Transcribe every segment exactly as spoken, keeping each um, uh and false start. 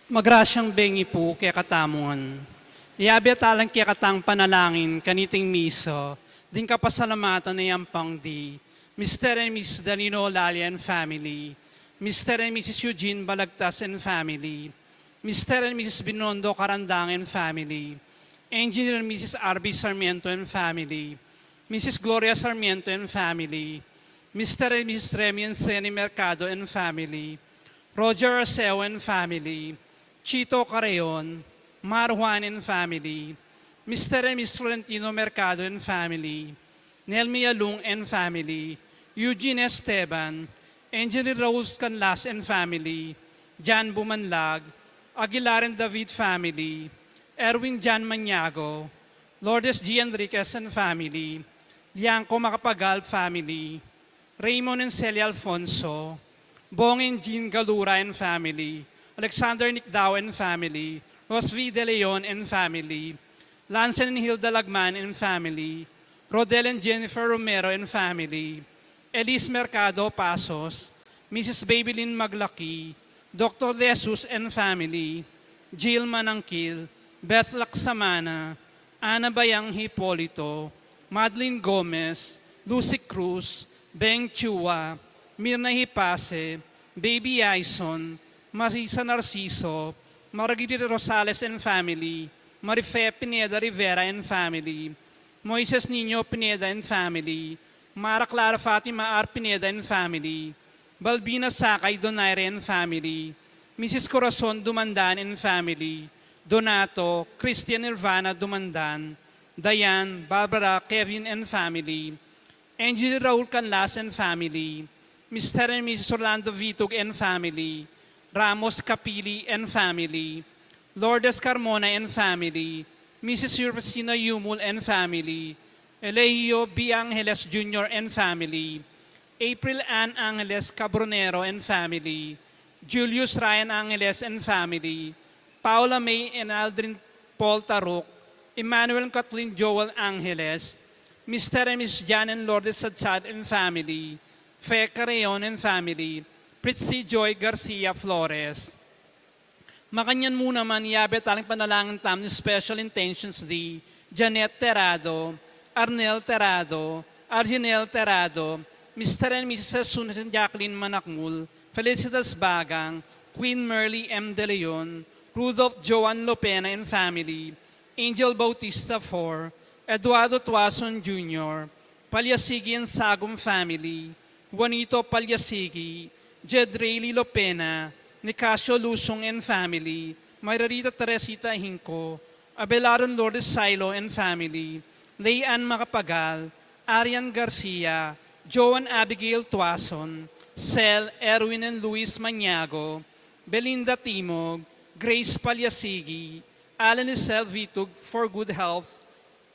Magrasyang bengi pu kekatamu ngan. Yabe talang kekatang panalangin kaniting misa, ding kapasalamatan a yampang di Mister and Missus Danilo Lalia and family, Mister and Missus Eugene Balagtas and family, Mister and Missus Binondo Carandang and family, Engineer and Missus R B Sarmiento and family, Missus Gloria Sarmiento and family, Mister and Missus Remy and Seni Mercado and family, Roger Arceo and family, Chito Carreon, Mar Juan and family, Mister and Missus Florentino Mercado and family, Nelmi Alung and family, Eugene Esteban, Engineer Raul Canlas and family, Jan Bumanlag, Aguilar and David family, Erwin Jan Maniago, Lourdes G. Enriquez and family, Liangco Macapagal family, Raymond and Celia Alfonso, Bong and Jean Galura and family, Alexander Nicdao and family, Rosvi De Leon and family, Lance and Hilda Lagman and family, Rodel and Jennifer Romero and family, Elise Mercado Pasos, Missus Babylin Maglaki, Doctor De Jesus and family, Jill Manangkil, Beth Laksamana, Ana Bayang Hipolito, Madeline Gomez, Lucy Cruz, Beng Chua, Mirna Hipase, Baby Aison, Marisa Narciso, Margarita Rosales and family, Marife Pineda Rivera and family, Moises Niño Pineda and family, Mara Clara Fatima R. Pineda and family, Balbina Sakay Donaire and family, Missus Corazon Dumandan and family, Donato, Christian Nirvana Dumandan, Diane, Barbara, Kevin and family, Engineer Raul Canlas and family, Mister and Missus Orlando Vitug and family, Ramos Capili and family, Lourdes Carmona and family, Missus Rufusina Yumul and family, Eligio B. Angeles Junior and family, April Ann Angeles Cabronero and family, Julius Ryan Angeles and family, Paula May and Aldrin Paul Taruk, Emmanuel and Kathleen Joel Angeles, Mister and Missus Jan and Lourdes Sadsad and family, Fe Carreon and family, Pritzi Joy Garcia Flores. Makanyan mu naman, yabe talang panalangin tamu ning special intentions di Janet Terrado, Arnel Terrado, Arginel Terrado, Mister and Missus Susan Jacqueline Manakmul, Felicitas Bagang, Queen Merly M. De Leon, Rudolph Joan Lopena and family, Angel Bautista four, Eduardo Tuason Junior, Palyasigi and Sagum family, Juanito Palyasigi, Jed Rayleigh Lopena, Nicasio Lusung and family, Mayrarita Teresita Hinco, Abelardo and Lourdes Silo and family, Lay Ann Macapagal, Arian Garcia, Joan Abigail Tuason, Sel, Erwin and Luis Maniago, Belinda Timog, Grace Palyasigi, Alan Lisel Vitug for good health,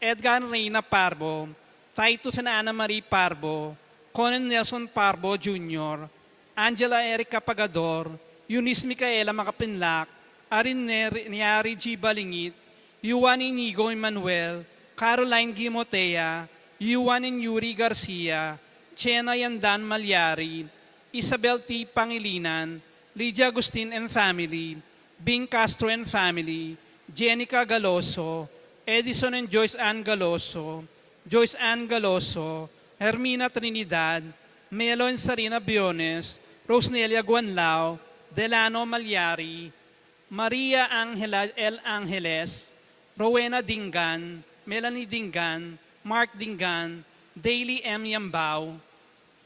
Edgar Reyna Parbo, Titus and Ana Marie Parbo, Conan Nelson Parbo Junior, Angela Erica Pagador, Eunice Micaela Macapinlac, Arin Neri-, Niari G. Balingit, Yuan Inigo Emmanuel, Caroline Gimotea, Yuan and Yuri Garcia, Chena Yandan Malyari, Isabel T. Pangilinan, Lydia Agustin and family, Bing Castro and family, Jenica Galoso, Edison and Joyce Ann Galoso, Joyce Ann Galoso, Hermina Trinidad, Melo and Sarina Biones, Rosnelia Guanlao, Delano Malyari, Maria Angela L. Angeles, Rowena Dingan, Melanie Dingan, Mark Dingan, Daily M. Yambao.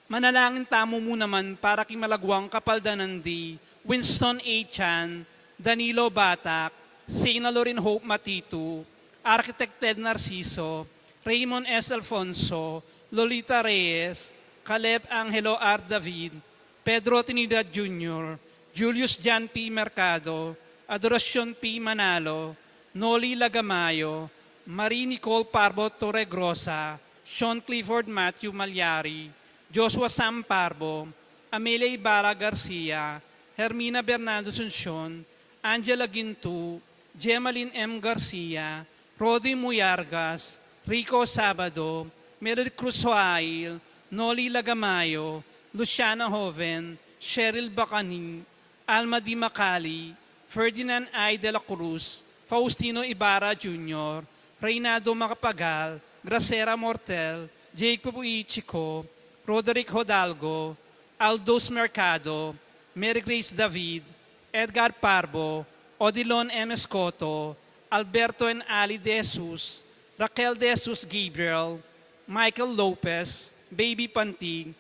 Manalangin tamu mu naman para king malagwang kapaldanan di Winston A. Chan, Danilo Batak, Sina Lorin Hope Matitu, Architect Ted Narciso, Raymond S. Alfonso, Lolita Reyes, Caleb Angelo R. David, Pedro Trinidad Junior, Julius John P. Mercado, Adoracion P. Manalo, Noli Lagamayo, Marie Nicole Parbo Torregrosa, Sean Clifford Matthew Malyari, Joshua Sam Parbo, Amelia Ibarra Garcia, Hermina Bernardo Asuncion, Angela Gintu, Gemaline M. Garcia, Rodi Muyargas, Rico Sabado, Meredith Cruz Joail, Noli Lagamayo, Luciana Joven, Cheryl Bacani, Alma Di Macali, Ferdinand I. de la Cruz, Faustino Ibarra Junior, Reynaldo Macapagal, Gracera Mortel, Jacob E. Chico, Roderick Hodalgo, Aldos Mercado, Mary Grace David, Edgar Parbo, Odilon M. Escoto, Alberto and Ali De Jesus, Raquel De Jesus Gabriel, Michael Lopez, Baby Pantig.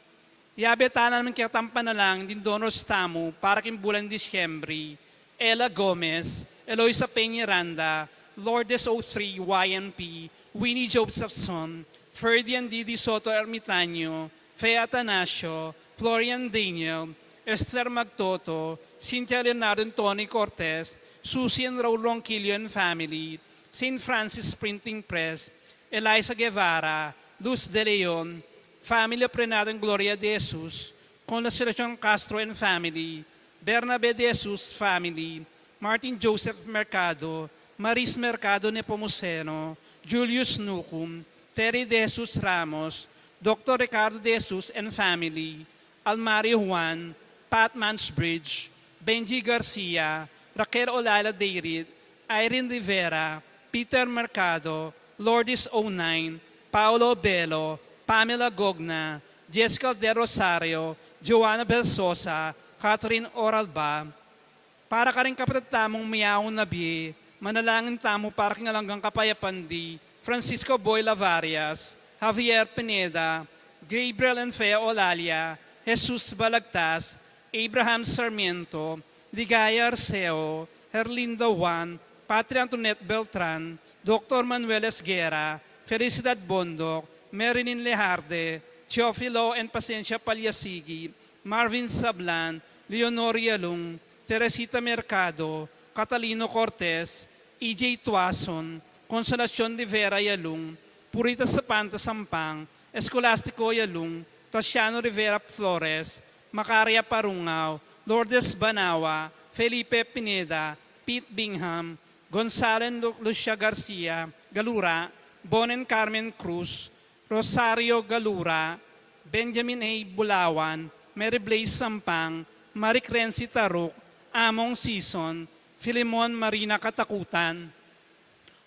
Yabe tala naman kaya tampanalangin ding donors tamu para king bulan Disyembre: Ella Gomez, Eloisa Peñaranda, Lourdes O three Y M P, Winnie Josephson, Ferdian D. De Soto Ermitaño, Fe Atanasio, Florian Daniel, Esther Magtoto, Cynthia Leonardo and Tony Cortez, Susie and Raul Ronquillo and family, Saint Francis Printing Press, Eliza Guevara, Luz De Leon, family of Renato and Gloria De Jesus, Consolacion Castro and family, Bernabe De Jesus family, Martin Joseph Mercado, Maris Mercado Nepomuceno, Julius Nucum, Terry De Jesus Ramos, Doctor Ricardo De Jesus and family, Almario Juan, Pat Mansbridge, Benji Garcia, Raquel Olaila Deirit, Irene Rivera, Peter Mercado, Lourdes O nine, Paolo Belo, Pamela Gogna, Jessica Del Rosario, Joanna Belsosa, Catherine Oralba. Para karing kapatad tamung miyaun na bie, manalangin tamu para king alang anggang kapayapan di Francisco Boy Lavarias, Javier Pineda, Gabriel and Fea Olalia, Jesus Balagtas, Abraham Sarmiento, Ligaya Arceo, Herlinda Juan, Patria Antoinette Beltran, Doctor Manuel Esguerra, Felicidad Bondoc, Marilyn Lejarde, Teofilo and Pasencia Palyasigi, Marvin Sablan, Leonor Yalung, Teresita Mercado, Catalino Cortez, E J Tuason, Consolacion Rivera Yalung, Purita Sapanta Sampang, Escolastico Yalung, Tatiano Rivera Flores, Macaria Parungao, Lourdes Banawa, Felipe Pineda, Pete Bingham, Gonzalo and Lu-, Lucia Garcia Galura, Bon and Carmen Cruz, Rosario Galura, Benjamin A. Bulawan, Mary Blaze Sampang, Marie Crency Taruc, Among Season, Filemon Marina Katakutan,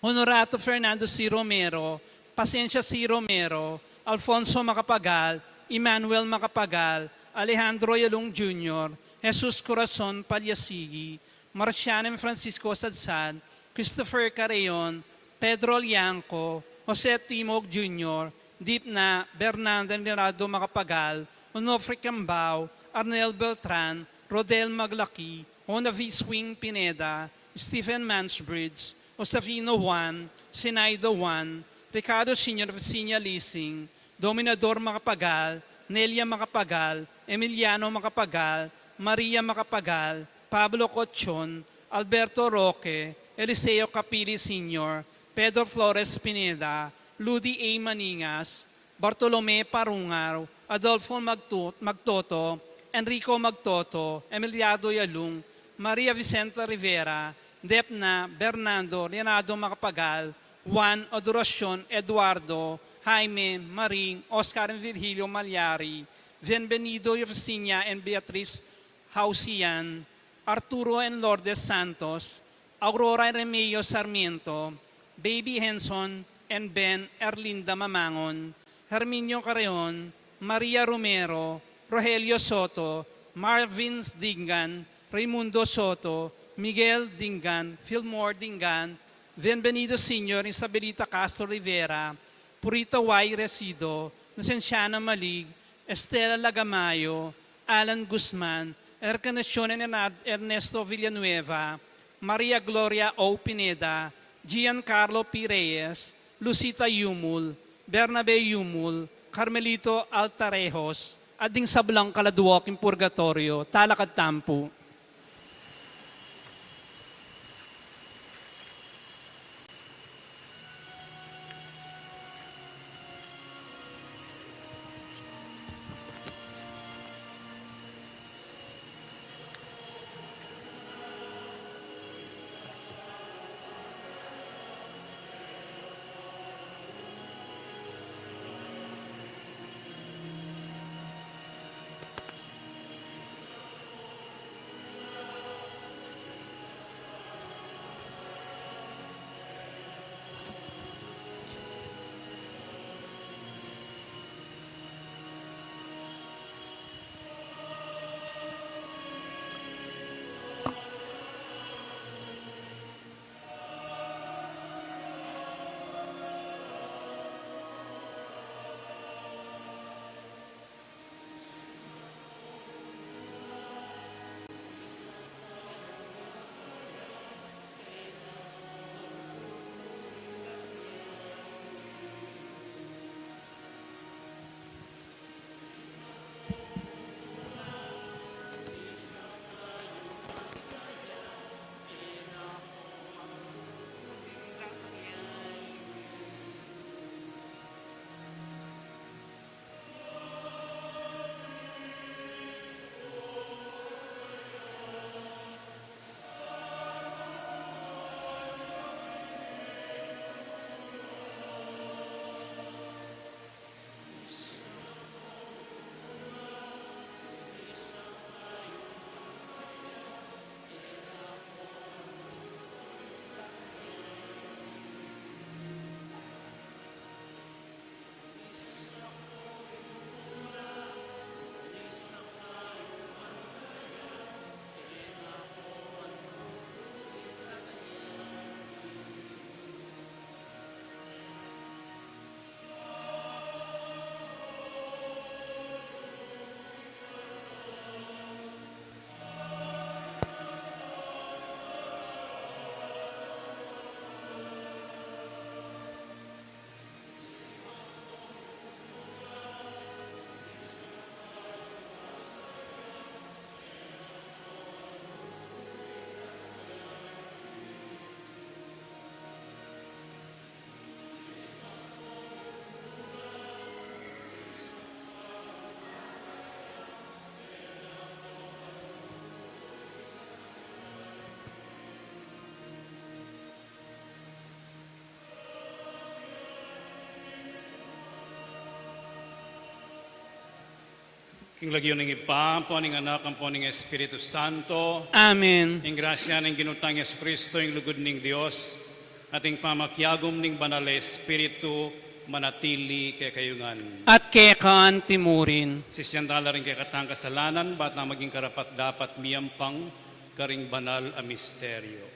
Honorato Fernando C. Romero, Pasencia C. Romero, Alfonso Macapagal, Emmanuel Macapagal, Alejandro Yalung Junior, Jesus Corazon Palyasigi, Marciano and Francisco Sadsad, Christopher Carreon, Pedro Lianco, Jose Timog Junior, Dipna, Bernanda and Leonardo Macapagal, Onofre Cambao, Arnel Beltran, Rodel Maglaki, Ona V. Swing Pineda, Stephen Mansbridge, Josefino Juan, Sinaido Juan, Ricardo Senior Vicinia Lising, Dominador Macapagal, Nelia Macapagal, Emiliano Macapagal, Maria Macapagal, Pablo Cochon, Alberto Roque, Eliseo Capili Senior, Pedro Flores Pineda, Ludi A. Maningas, Bartolome Parungaw, Adolfo Magtu-, Magtoto, Enrico Magtoto, Emiliardo Yalung, Maria Vicenta Rivera, Depna, Bernardo, Leonardo Macapagal, Juan, Adoracion, Eduardo, Jaime, Maring, Oscar and Virgilio Malyari, Bienvenido Yefesinia and Beatriz Hausian, Arturo and Lourdes Santos, Aurora and Remeo Sarmiento, Baby Henson and Ben Erlinda Mamangon, Herminio Carreon, Maria Romero, Rogelio Soto, Marvin Dingan, Raimundo Soto, Miguel Dingan, Fillmore Dingan, Bienvenido Senior, Isabelita Castro Rivera, Purita Y. Resido, Inocenciana Malig, Estela Lagamayo, Alan Guzman, Encarnacion and Ernad-, Ernesto Villanueva, Maria Gloria O. Pineda, Giancarlo P. Reyes, Lucita Yumul, Bernabe Yumul, Carmelito Altarejos, at ding sablang kaladua king purgatoryo. Talakad tamu pu. King lagyu ning Ibpa, ampo ning Anak, ampo ning Espiritu Santo. Amen. Ing grasya ning Ginu tang Jesucristo, ing lugud ning Dios, at ing pamakiagum ning Banal a Espiritu, manatili kekayu ngan. At keka anti mu rin. Sisian tala ring kekatang kasalanan, bang maging karapat-dapat miyampang karing banal a misteryo.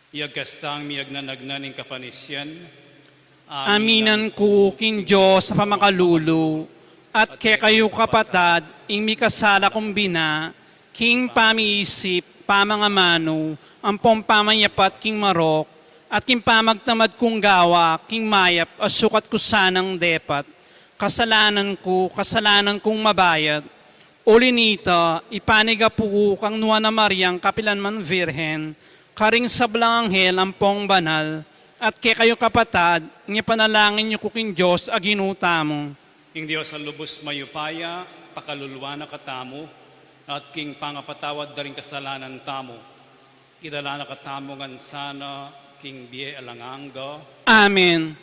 Iyagkas tang miyagnanagnan ing kapanisian. Aminan ku king Dios a pamakalulu, at kekayu kapatad, ing mikasala kung bina, king pamiisip, pamangamanu, ampong pamanyapat king marok, at king pamagtamad kung gawa king mayap a sukat ku sanang depat. Kasalanan ku, kasalanan kung mabayat. Uli nita, ipanigapu ku kang Nuan a Mariang kapilan man Virgen, karing sablang anghel ampong banal, at kekayu kapatad, ing ipanalangin yu ku king Dios a Ginu tamu. Ing Dios a lubus mayupaya, pakaluluan na katamu, at king pangapatawad da ring kasalanan tamu, idala na katamu ngan sana king bie alang angga. Amen.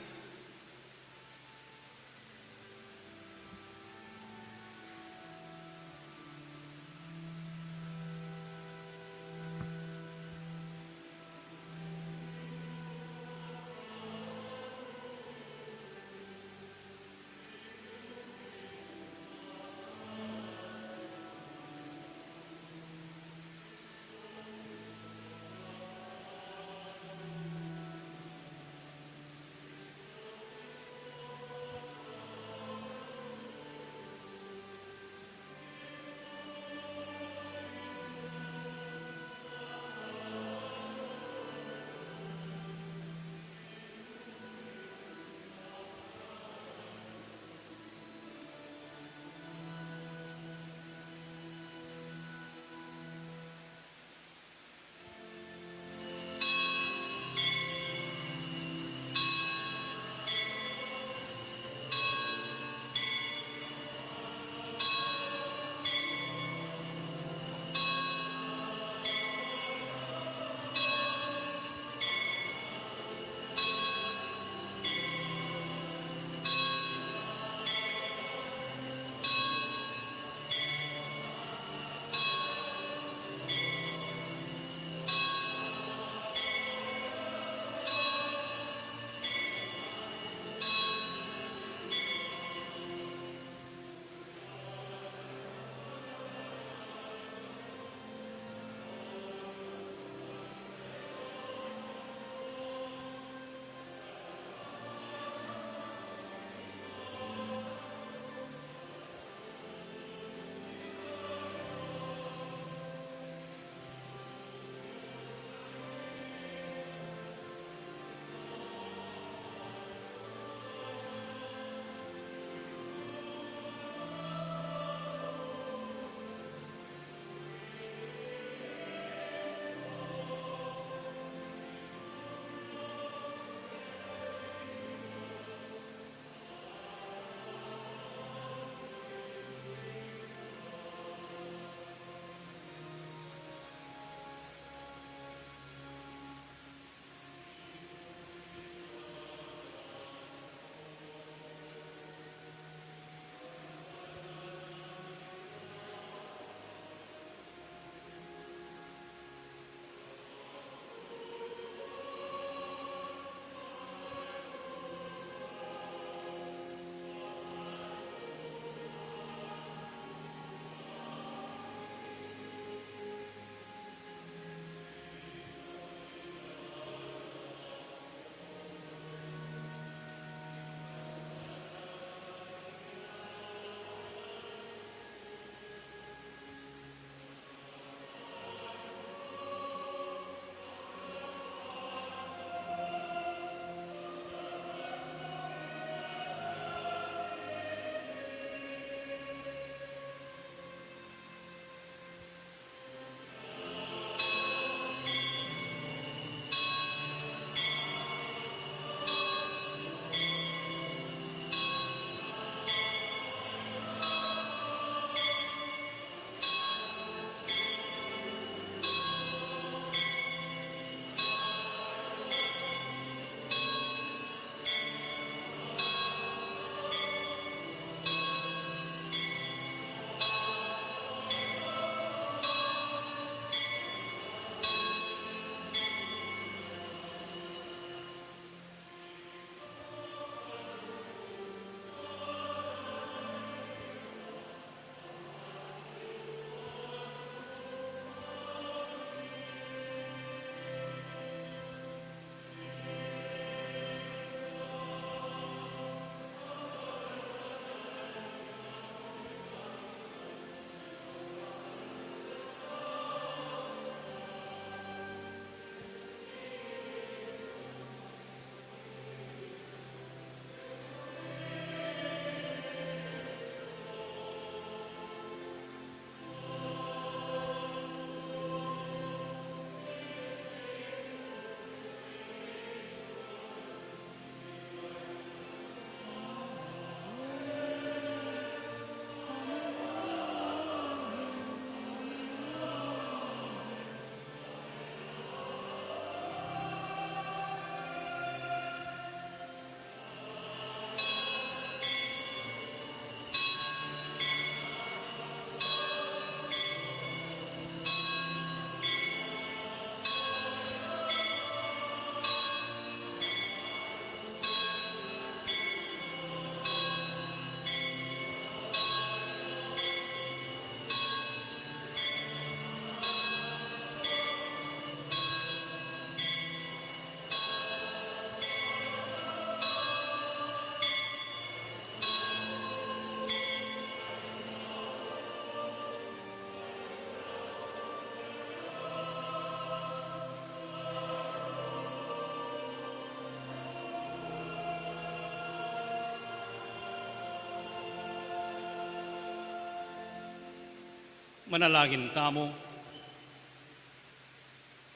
Manalangin tamu.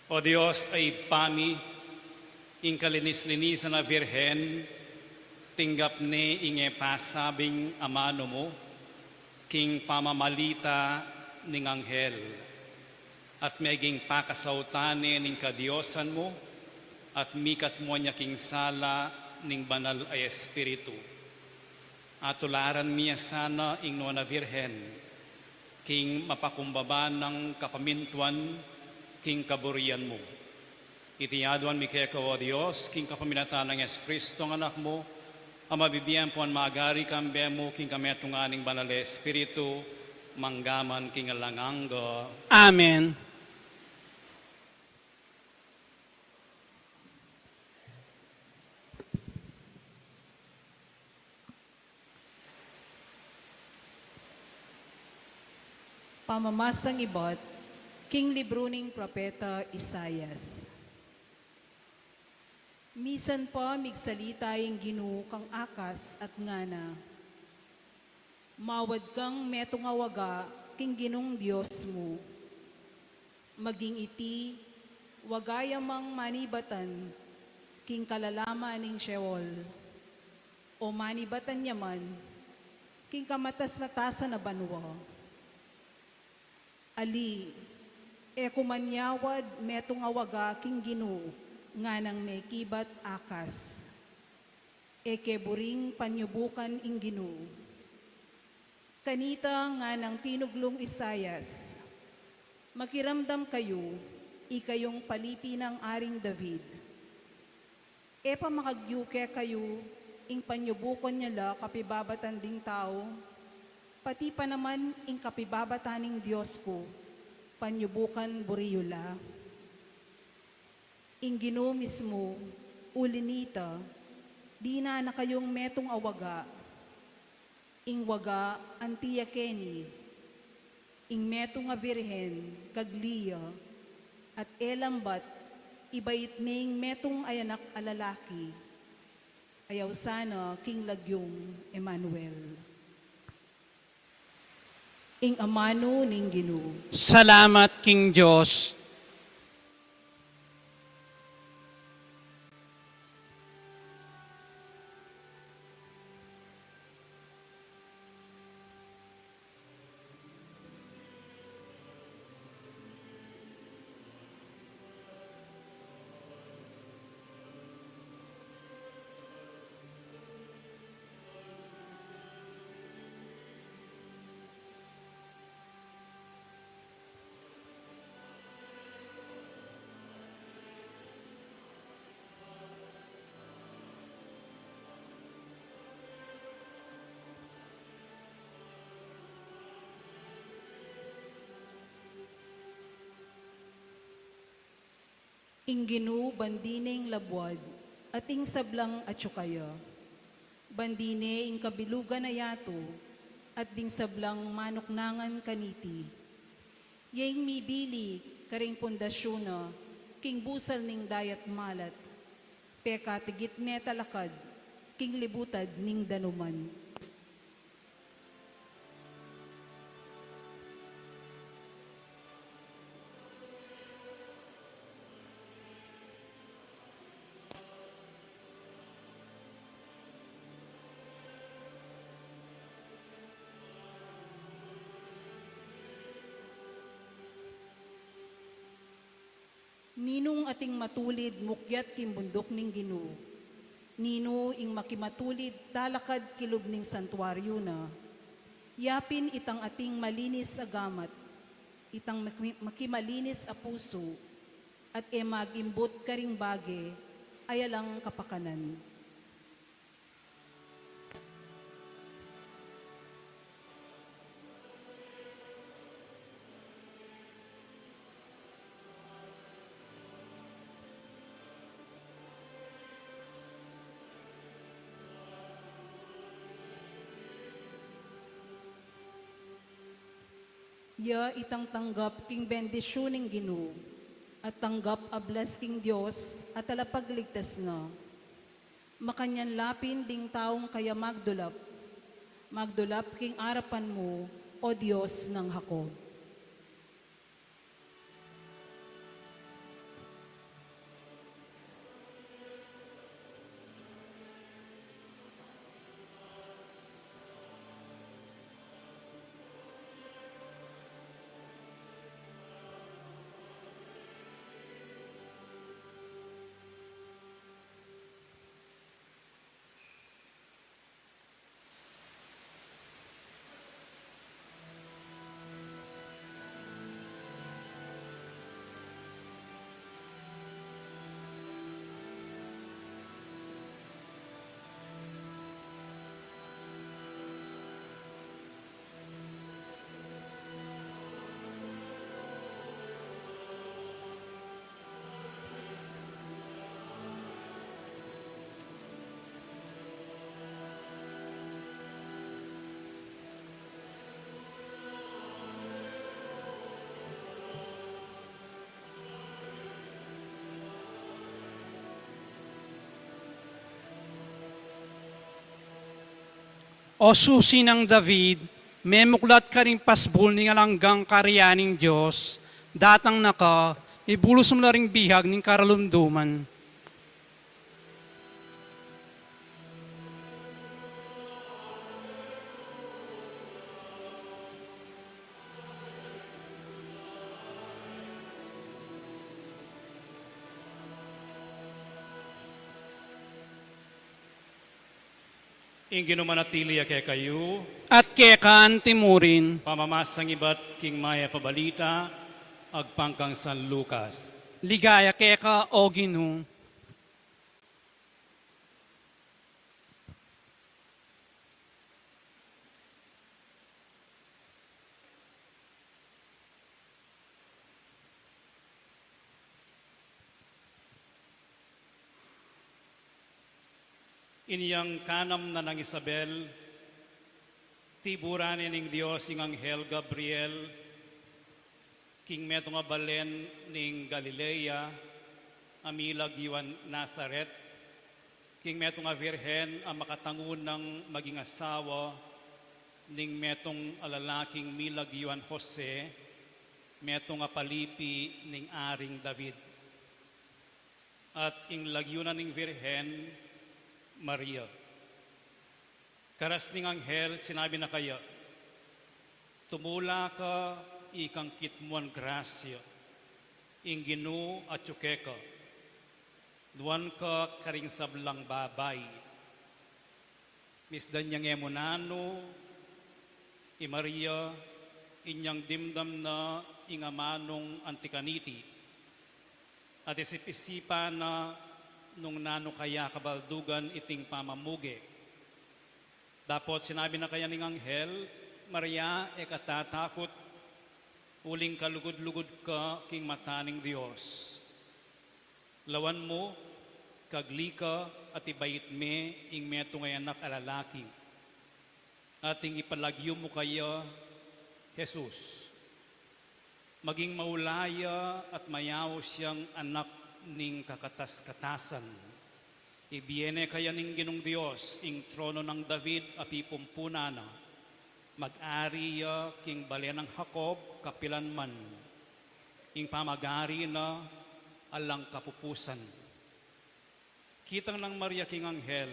O Dios a Ibpa mi, ing kalinis-linisan a Virgen, tinggap ne ing e pasabing amanu mu king pamamalita ning anghel, at meging pakasautan ne ning kadiosan mu, at mikat mu anya king sala ning Banal a Espiritu. Atularan mi ya sana ing Nuan a Virgen, king mapakumbaba nang kapamintuan king kaburian mu. Iti aduan mi keka, o Dios, king kapaminatan nang Jesucristo a Anak mu, a mabibie ampon magari kambe mu king kametungan ning Banal a Espiritu, mangga man king alang angga. Amen. Pamamasang ibat king libru ning propeta Isaias. Misan pa migsalita ing Ginu kang Akas at ngana, "Mawad kang metung a waga king Ginung Dios mu. Maging iti, waga ya mang manibatan king kalalaman ning Sheol, o manibatan ya man king kamatas-matasan a banua. Ali, e ku man yawad metung a waga king Ginu," nganang mekibat Akas. E ke buring panyubukan ing Ginu. Kanita nganang tinuglung Isaias, "Makiramdam kayu, ikayung palipi nang Aring David. E pa makagyu kekayu ing panyubukan ya la kapibabatan ding tau, pati pa naman ing kapibabatan ning Dios ku, panyubukan buri yu la?" Ing Ginu mismu, uli nita, dina na kayung metung a waga. Ing waga anti ya keni, ing metung a Virgen kagli ya, at e lambat ibait ne ing metung a anak a lalaki. Ayaw sana king lagyung Emmanuel. Ing amanu ning Ginu. Salamat king Dios. Ing Ginu bandi ne ing labuad, at ing sablang atyu kaya. Bandi ne ing kabilugan a yatu, at ding sablang manuknangan kaniti. Ya ing mibili karing pundasyun na king busal ning dayat malat, pekatigit ne talakad king libutad ning danuman. Ninung ating matulid mukyat king bunduk ning Ginu? Ninu ing makimatulid talakad kilub ning santuaryu na? Yapin itang ating malinis a gamat, itang maki-, makimalinis a pusu, at e mag-imbut karing bage a alang kapakanan. Ya itang tanggap king bendisyun ning Ginu, at tanggap a blas king Dios a talapagligtas na. Makanyan la pin ding taung kaya magdulap, magdulap king arapan mu, O Dios nang Jacob. O susi nang David, memuklat ka ring pasbul ning alang anggang karian ning Dios, datang na ka, ibulus mu la ring bihag ning karalumduman. Ing Ginu manatili ya kekayu. At keka antimurin. Pamamasang ibat king Mayap a Balita agpang kang San Lucas. Ligaya keka, O Ginu. Inyang kanam na nang Isabel, tiburan ne ning Dios ing anghel Gabriel king metung a balen ning Galilea, a milag yuan Nazaret, king metung a virgen a makatangu nang maging asawa ning metung a lalaking milag yuan Jose, metung a palipi ning Aring David. At ing lagyu na ning virgen, Maria. Karas ning anghel, sinabi na kaya, "Tumula ka, ikang kitmuan grasya, ing Ginu atyu keka. Nuan ka karing sablang babai." Misdan yang e mu nanu, i Maria, inyang dimdam na ing amanung anti kaniti. At isip-isipan na nung nanu kaya kabaldugan iting pamamuge. Dapot sinabi na kaya ning anghel, "Maria, e ka tatakut, uling kalugud-lugud ka king mata ning Dios. Lawan mu, kagli ka at ibait me ing metung a anak a lalaki. At ing ipalagyu mu kaya, Jesus. Maging maula ya at mayaus yang anak ning kakatas-katasan. Ibie ne kaya ning Ginung Dios ing trono nang David a pipumpunan na. Mag-ari ya king bale nang Jacob kapilan man. Ing pamag-ari na alang kapupusan." Kitang nang Maria king anghel,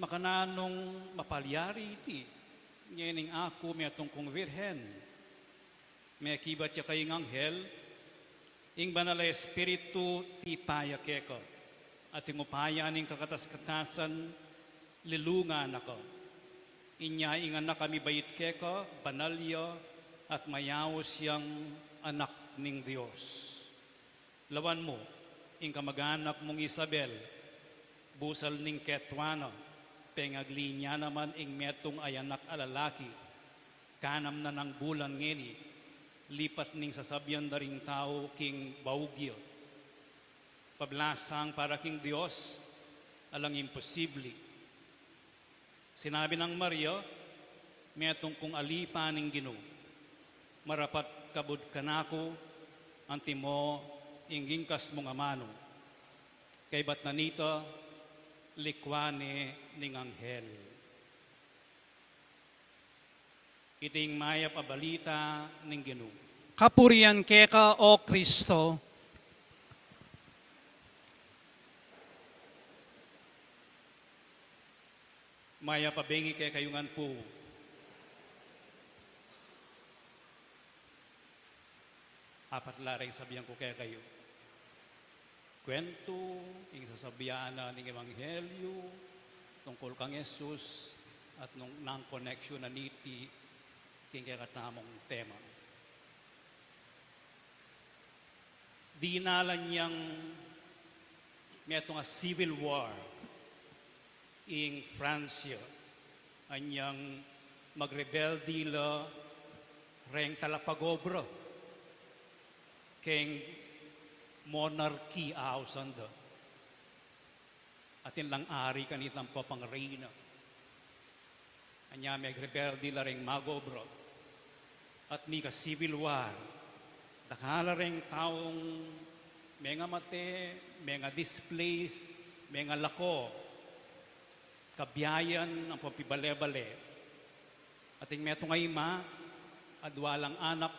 "Makananung mapalyari iti? Ngening aku metung kung virgen." Mekibat ya kaya ing anghel, "Ing Banal a Espiritu tipa ya keka, at ing upaya ning kakatas-katasan lilungan na ka. Inya ing anak a mibait keka, banal ya, at mayaus yang anak ning Dios. Lawan mu, ing kamag-anak mung Isabel, busal ning ketuan na, pengagli na naman ing metung a anak a lalaki, kanam na nang bulan ngeni, lipat ning sasabian da ring tau king baug ya. Pablasang para king Dios, alang imposibli." Sinabi nang Maria, "Metung kung alipa ning Ginu, marapat kabud kanaku, antimo ing ingkas mung amanu." Kaybat na nita, likwan ne ning anghel. Iti ing mayap a balita ning Ginu. Kapurian keka, O Kristo. Mayap a bengi kekayu ngan pu. Apat la reng sabian ku kekayu. Kuentu ing sasabian na ning Ebanghelyu tungkul kang Jesus at nung nang koneksyon na niti king kekatamung tema. Dinalan yang metung a civil war ing Francia, anyang magrebelde la reng talapagobra keng monarki a ausan da. Atin lang ari kanitang papang reyna. Anya megrebelde la reng magobra at mika civil war. Dakal la reng taung mengamate, menga-displace, mengalako. Kabiayan ampong pibale-bale. Ating metung a ima, adua lang anak,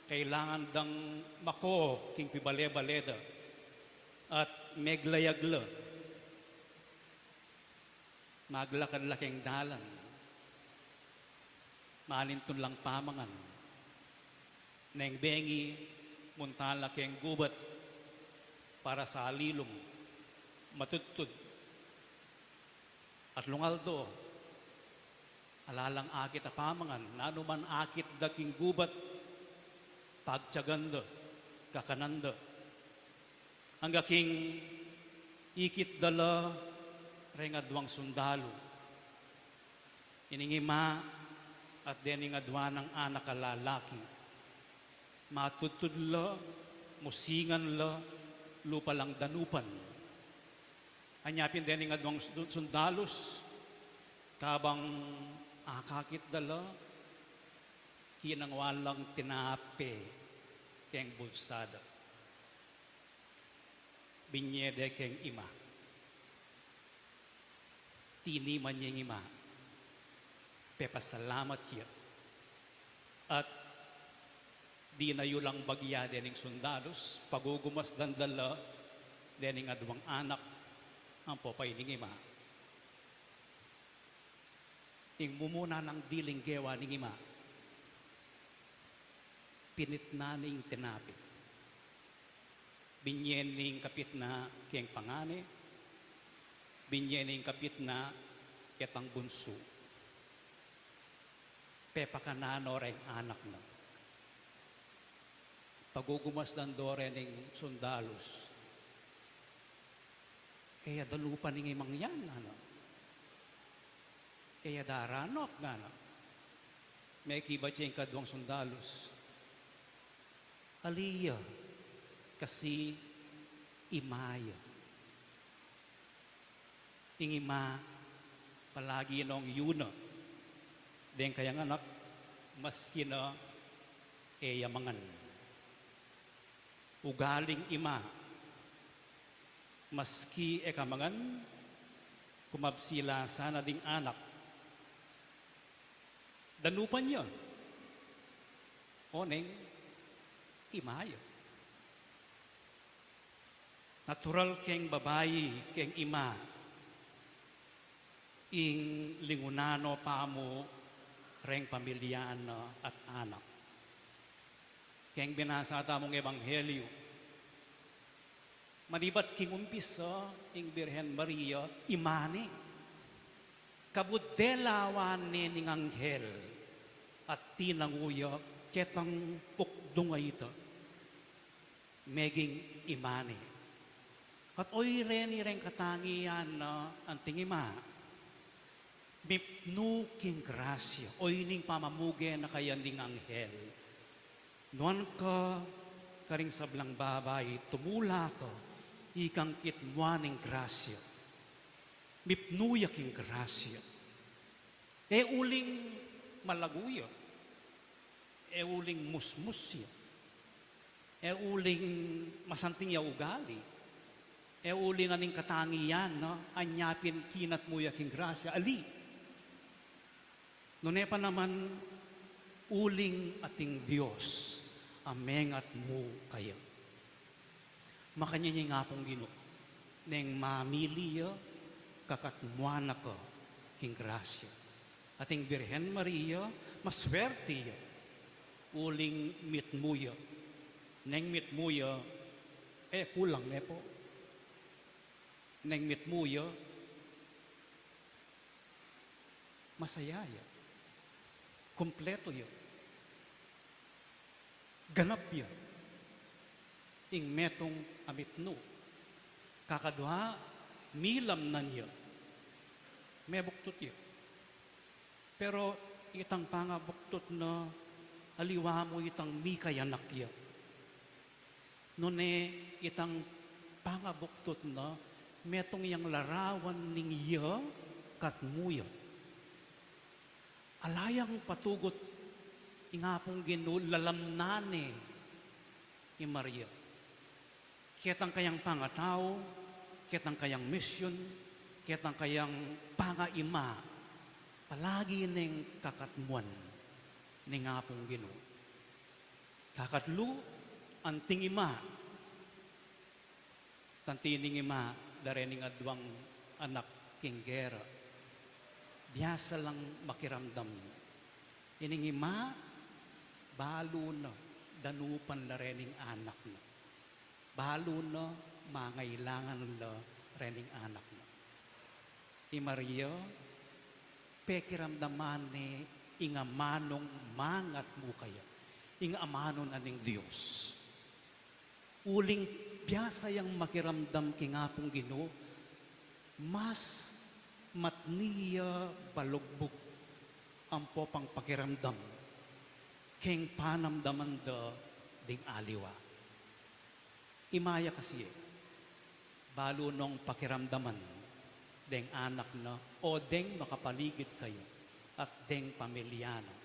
kailangan dang mako king pibale-bale da. At meglayag la. Maglakad la keng dalan. Manintun lang pamangan. Neng bengi, munta la keng gubat para salilum, matudtud. At lungaldo, ala lang akit a pamangan, nanu man akit da king gubat, pagtiagan da, kakanan da. Angga king ikit da la reng aduang sundalu. Ining ima at dening adua nang anak a lalaki. Matudtud la, musingan la, lupa lang danupan. Anya pin dening aduang su-, sundalus, kabang akakit da la, kinangwa lang tinape keng bulsa da. Binye de keng ima. Tiniman ya ing ima. Pepasalamat ya. At dinayu lang bagya dening sundalus, pagugumasdan da la dening aduang anak, ampo pa ining ima. Ing mumuna nang diling gewa ning ima, pinitna ne ing tinape. Binye ne ing kapitna keng pangane, binye ne ing kapitna ketang bunsu. Pepakanan no reng anak na. Pagugumasdan do rening sundalus. E ya danupan ing imang yan, ngana. E ya daranop, ngana. Mekibat ya ing kaduang sundalus. Ali ya, kasi ima ya. Ing ima, palagi nong yuna deng kayang anak, maski na e ya mangan. Ugaling ima, maski e ka mangan, kumabsi la sana ding anak. Danupan ya. Oneng ima ya. Natural keng babai, keng ima, ing lingunan no pamu reng pamilya na at anak. Keng binasa tamung ebanghelyu, manibat king umpisa, ing Birhen Maria, ima ne. Kabud de la, wa ne ning anghel, at tinangu ya ketang ukdung a ita, meging ima ne. At oy reni reng katangian na anting ima, mipnu king grasya, oy ning pamamuge na kaya ning anghel. Nuan ka karing sablang babai, tumula ka, ikang kitmuan ning grasya. Mipnu ya king grasya. E uling malagu ya. E uling musmus ya. E uling masanting ya ugali. E uling aning katangian, no? Anya pin kinatmu ya king grasya. Ali. Nune pa naman uling ating Dios a mengatmu kaya. Makanyan ya ing Apung Ginu, neng mamili ya, kakatmuan na ka king grasya. Ating Birhen Maria, maswerte ya, uling mitmu ya. Neng mitmu ya, e kulang ne pu. Neng mitmu ya, masaya ya. Kumpletu ya. Ganap ya. Ing metung a mipnu. Kakadua, milamnan ya. Mebuktut ya. Pero itang pangabuktut na aliwa mu itang mikayanak ya. Nune itang pangabuktut na metung yang larawan ning ya katmu ya. Ala yang patugut ing Apung Ginu, lalamnan ne i Maria. Ketang kayang pangatau, ketang kayang misyon, Ketang kayang pangaima, palagi neng kakatmuan ning Apung Ginu. Kakatlu, anting ima, tanti ning ima, da rening aduang anak king gera. Biasa lang makiramdam. Ining ima, balu na, danupan la rening anak na. Balu na, mangailangan la rening anak na. I Maria, pekiramdaman ne ing amanung mangatmu kaya, ing amanu na ning Dios. Uling biasa yang makiramdam king Apung Ginu, mas matni ya balugbug ampo pang pakiramdam keng panamdaman da ding aliwa. Ima ya kasi e, balu nong pakiramdaman deng anak na o deng makapaligid kaya at deng pamilya na.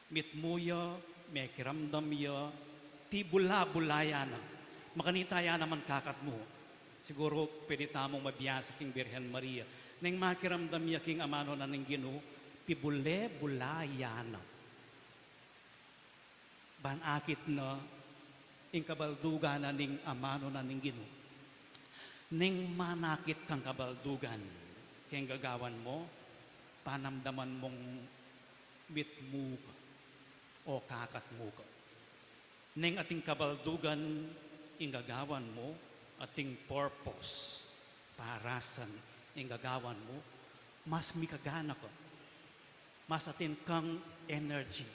Mitmu ya, mekiramdam ya, pibula-bula ya na. Makanita ya naman kakatmu. Siguru pwede tamung mabiasa king Birhen Maria. Neng makiramdam ya king amanu na ning Ginu, pibule-bula ya na. Ban akit na ing kabaldugan na ning amanu na ning Ginu. Neng manakit kang kabaldugan keng gagawan mu, panamdaman mung mitmu ka o kakatmu ka. Neng ating kabaldugan ing gagawan mu, ating purpose, parasan ing gagawan mu, mas mikagana ka. Mas atin kang energy.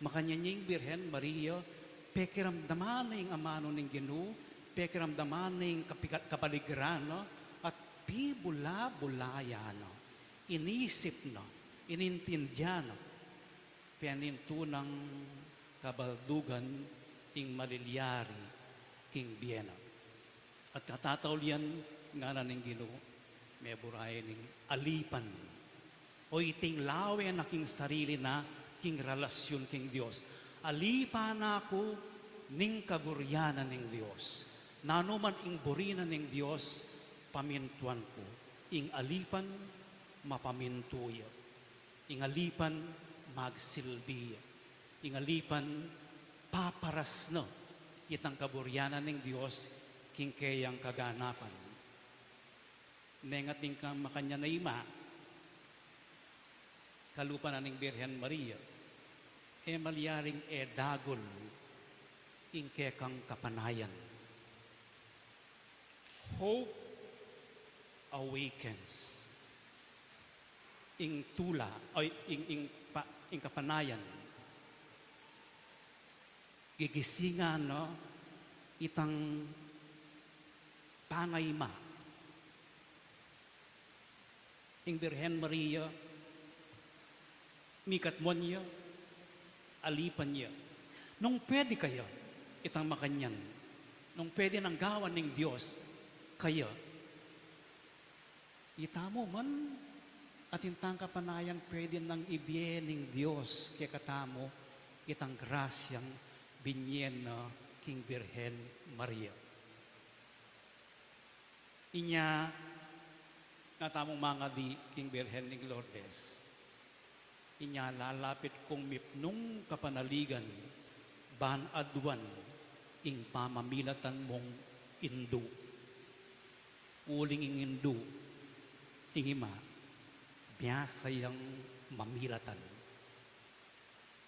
Makanyan ya ing Birhen Maria, pekiramdaman na ing amanu ning Ginu, pekiramdaman na ing kapiga-, kapaligiran na, at pibula-bula ya na, inisip na, inintindian na, penintu nang kabaldugan ing malilyari king bie na. At katataulian, ngana ning Ginu, mebura ya ning alipan. O iting lawe na king sarili na king relasyun king Dios. Alipan na ku ning kaburian na ning Dios. Nanu man ing buri na ning Dios, pamintuan ku. Ing alipan, mapamintu ya. Ing alipan, magsilbi ya. Ing alipan, paparas na itang kaburian na ning Dios king keyang kaganapan. Neng atin kang makanyan a ima, kalupa na ning Birhen Maria, e malyaring e dagul ing kekang kapanayan. Hope awakens. Ing tula, ay, ing, ing pa-, ing kapanayan, gigisingan na itang pangaima. Ing Birhen Maria, mikatmuan ya, alipan ya. Nung pwede kaya itang makanyan, nung pwede nang gawan ning Dios kaya, itamu man, atin tang kapanayan pwede nang ibie ning Dios kekatamu, itang grasyang binye na king Birhen Maria. Inya, nga tamung mangadi king Birhen ning Lourdes. Inya lalapit kung mipnung kapanaligan, ban aduan ing pamamilatan mung indu. Uling ing indu, ing ima, biasa yang mamilatan.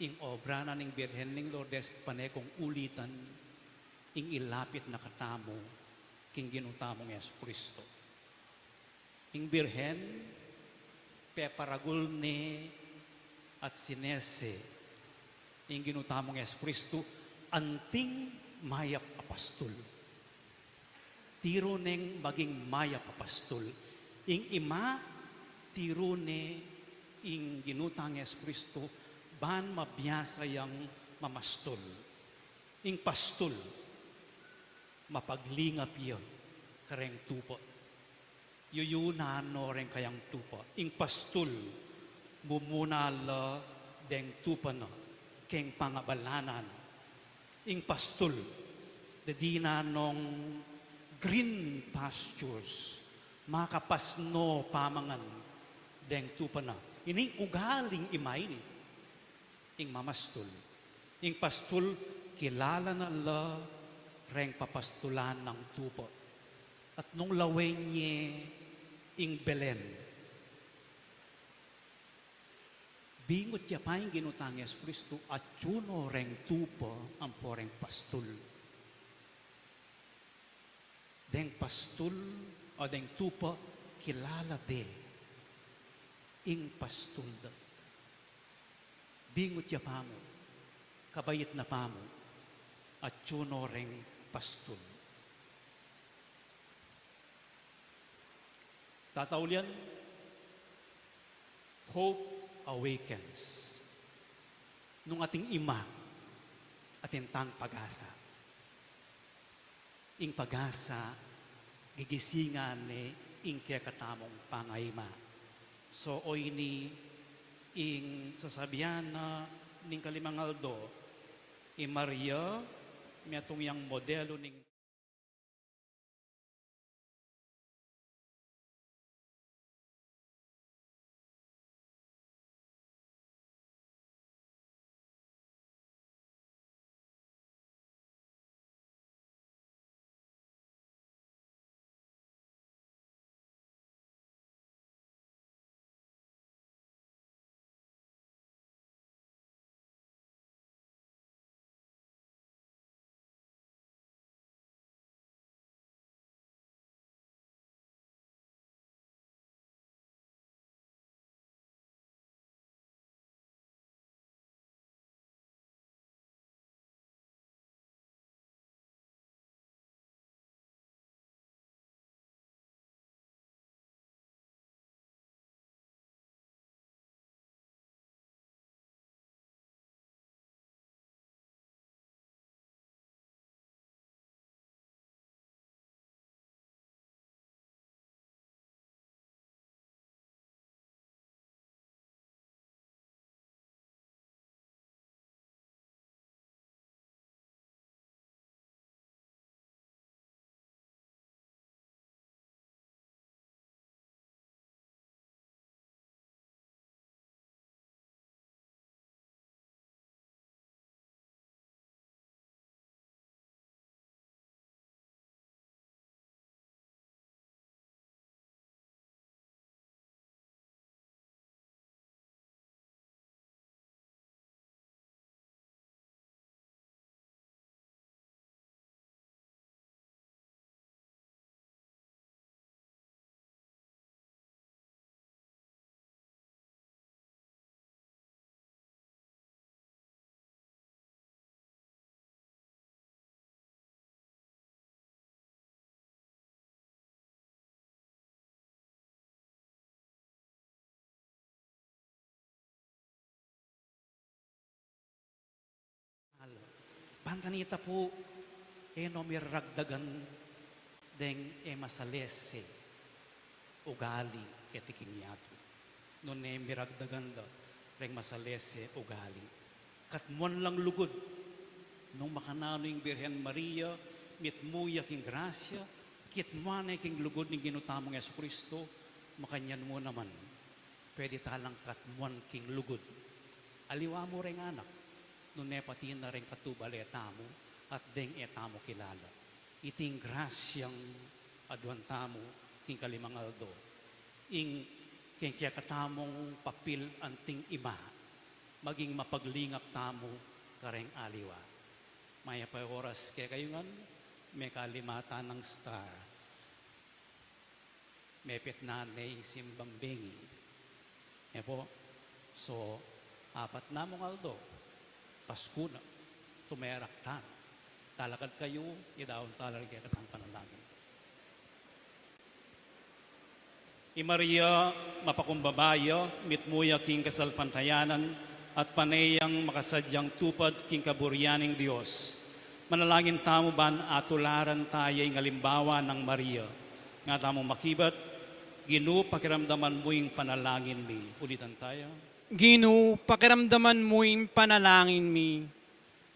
Ing obra na ning Birhen ning Lourdes pane kung ulitan, ing ilapit na katamu king Ginu tamung Jesucristo. Ing Birhen, peparagul ne at sinese ing Ginu tamung Jesucristo, anting mayap a pastul. Tiru neng maging mayap a pastul. Ing ima, tiru ne ing Ginu tang Jesucristo, ban mabiasa yang mamastul. Ing pastul, mapaglingap ya kareng tupa. Yuyunan no reng kayang tupa. Ing pastul, mumuna la deng tupa na keng pangabalanan. Ing pastul, didinan nong green pastures, Makapasno pamangan deng tupa na. Ini ugaling ima ini. Ing mamastul. Ing pastul, kilala na la reng papastulan nang tupa. At nung lawen ye ing Belen, bingut ya pa ing Ginu tang Jesucristo, atyu no reng tupa ampo reng pastul. Deng pastul o deng tupa, kilala de ing pastul da. Bingut ya pamu, kabait na pamu, atyu no reng pastul. Tataulian, Hope awakens. Nung atin ima, atin tang pag-asa. Ing pag-asa, gigisingan ne ing kekatamung pangaima. So, o ini ing sasabian na ning kalimang aldo, i Maria, metung yang modelu ning Pantang ita pu, e no miraragdagan deng e masalese ugali keti king yatu. Nune miragdagan da reng masalese ugali. Katmuan lang lugud, nung makananu ing Birhen Maria, mitmu ya king grasya, kitmuan ne king lugud ning Ginu tamung Jesucristo, makanyan mu naman, pwede ta lang katmuan king lugud. Aliwa mu reng anak, nune pati na reng katubale tamu, at deng e tamu kilala. Iting grasyang aduan tamu king kalimang aldo, ing king kekatamung papil anting ima, maging mapaglingap tamu kareng aliwa. Mayap a oras kekayu ngan, mekalimatan nang stars. Mepet na ne ing simbang bengi. E pu, so, apat na mung aldo, Pasku na, tumerak tana. Talakad kayu, idaun tala ring kekatang panalangin. I Maria, mapakumbaba ya, mitmu ya king kasalpantayanan, at pane yang makasadyang tupad king kaburian ning Dios. Manalangin tamu ban atularan taya ing alimbawa nang Maria. Nga tamu makibat, Ginu, pakiramdaman mu ing panalangin mi. Ulitan taya. Ginu, pakiramdaman mu ing panalangin mi.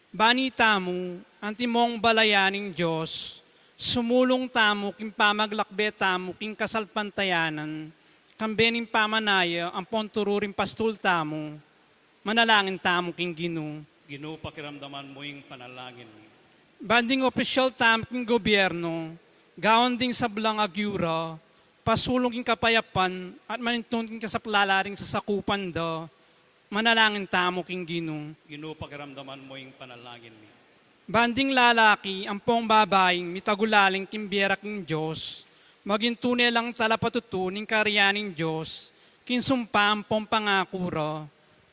Bani tamu, antimong balayan ning Dios, Sumulung tamu king pamaglakbe tamu king kasalpantayanan, kambe ning pamanaya ampong turu ring pastul tamu. Manalangin tamu king Ginu. Ginu, pakiramdaman mu ing panalangin mi. Ban ding opisyal tamu king gobyerno, gawan ding sablang agyu ra, pasulung king kapayapan at manintun king kasaplalan ring sasakupan da. Manalangin tamu king Ginu. Ginu, pakiramdaman mu ing panalangin mi. Ban ding lalaki ampong babaing mitagulaling king bie ra king Dios, maging tune lang talapatutu ning karian ning Dios, king sumpa ampong pangaku ra.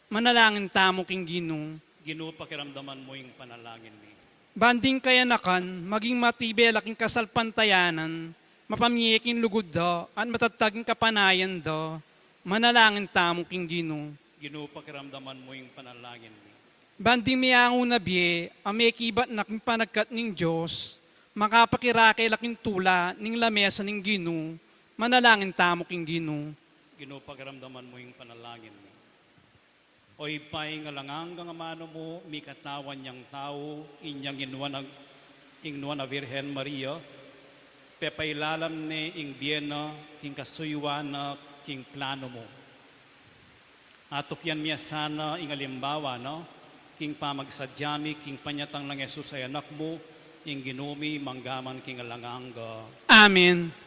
Manalangin tamu king Ginu. Ginu, pakiramdaman mu ing panalangin mi. Ban ding kayanakan maging matibe la king kasalpantayanan, mapamie king lugud da at matatag king kapanayan da. Manalangin tamu king Ginu. Ginu, pakiramdaman mu ing panalangin mi. Ban ding meangu na bie a mekibat na king panagkat ning Dios, makapakirake la king tula ning lamesa ning Ginu. Manalangin tamu king Ginu. Ginu, pakiramdaman mu ing panalangin mi. O Ibpa, ing alang anggang amanu mu, mikatawan yang tau, inyang ing Nuan a, ing Nuan a Virgen Maria, pepailalam ne ing bie na king kasuyuan na king planu mu. Atukyan mi ya sana ing alimbawa na king pamagsadya mi king panyatang nang Jesus a Anak mu, ing Ginu mi, mangga man king alang angga. Amen.